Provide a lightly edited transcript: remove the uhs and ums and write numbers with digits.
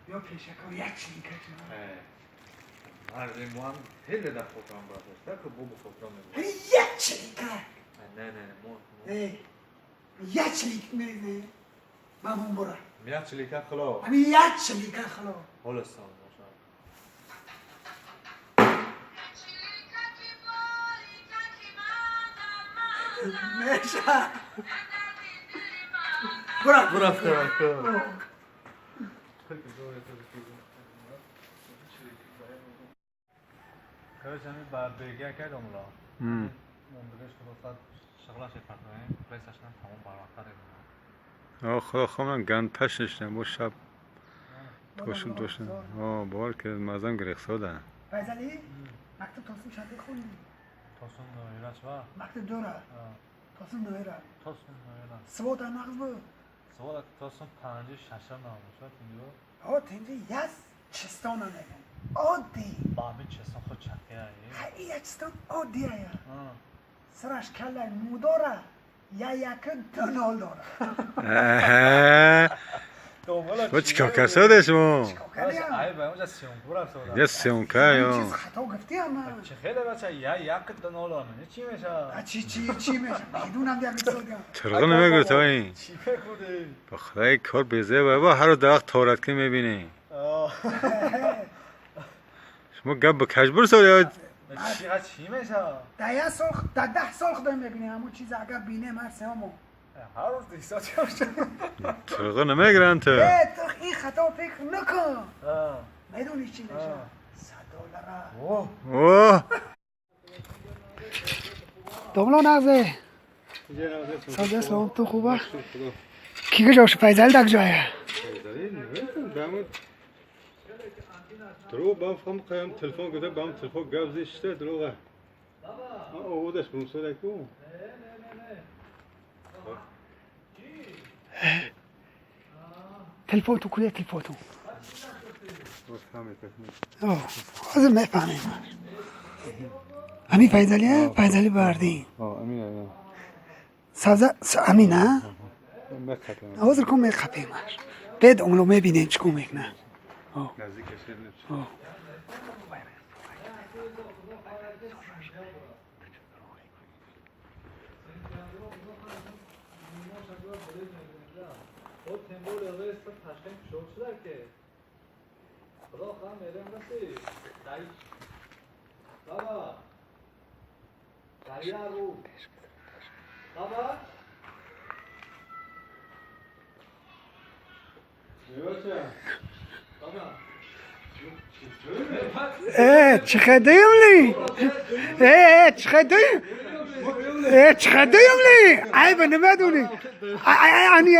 یا پیشکا یک چیلیکه چون مردم ما هم خیلی در خاطرم برداشته که بابا خاطرم میبرد. یک چلیکه. نه نه نه ما یک چلیک میریزه من برم. یک چلیکه خلا. همین یک چلیکه خلا. هولستان باشه. میشه. برم. برم. короче, ами ба бегия кардам ла. Мондагаш худо шағлаш партоем, пресашнам тамом барвақттар О, худо хомам ганд паш нишнам, бо шаб тошум тошум. О, бовар ки мазам гирехсода. Файзали, мактаб тосум шаби хунди. Тосум ноира чва? Мактаб дора. Тосум ноира. Тосум ноира. Свод нағз бу. Свод тосум 5 6 нағз тинҷо. О, тинҷо яс чистона меган. Оддӣ. Баби чистон худ чақия. Ҳа, ия чистон оддия я. Сараш каллай му дора, я яки дунол дора. Бо чикор кардед шумо? Ай, ба онҷа съёмку рафта. Я съёмка ё. Чиз хато гуфти ама. Чи хеле бача я як дунол не чи меша? Чи чи чи меша? Медунам як содям. Чаро намегӯ то ин? Чи мегӯди? Ба худои кор безе баба ҳар рӯз дарахт торат ки мебинӣ. Шумо гап ба кашбур сол ё чи чи меша? Да як сол, да 10 сол худо мебинем ҳамон чиз агар бинем ҳар сеҳамо. Ҳар рӯз дисо чи меша? Чаро намегиранд ту? Э, ту ин хато фикр накун. Медонӣ чи меша? 100 доллара. О! Домла нағзе. Саде салом ту хуба? Ки куҷо шуд? Файзали дар куҷоя? Дурӯғ бам фам қаям телефон гуфта бам телефон гап зишта дурӯға. Оводаш бумсадаку. Телефон ту куҷа телефон ту? Ҳозир мефаҳмем. Ҳамин Файзалия? Файзали бардин. Амин. Сабза амин а? Ҳозир ку меқапемаш. Бед онло мебинем чӣ кор мекунад. Чӣ хедуем ли? Чӣ хедуем? Чӣ хедуем ли? Айба намедонӣ. Ани.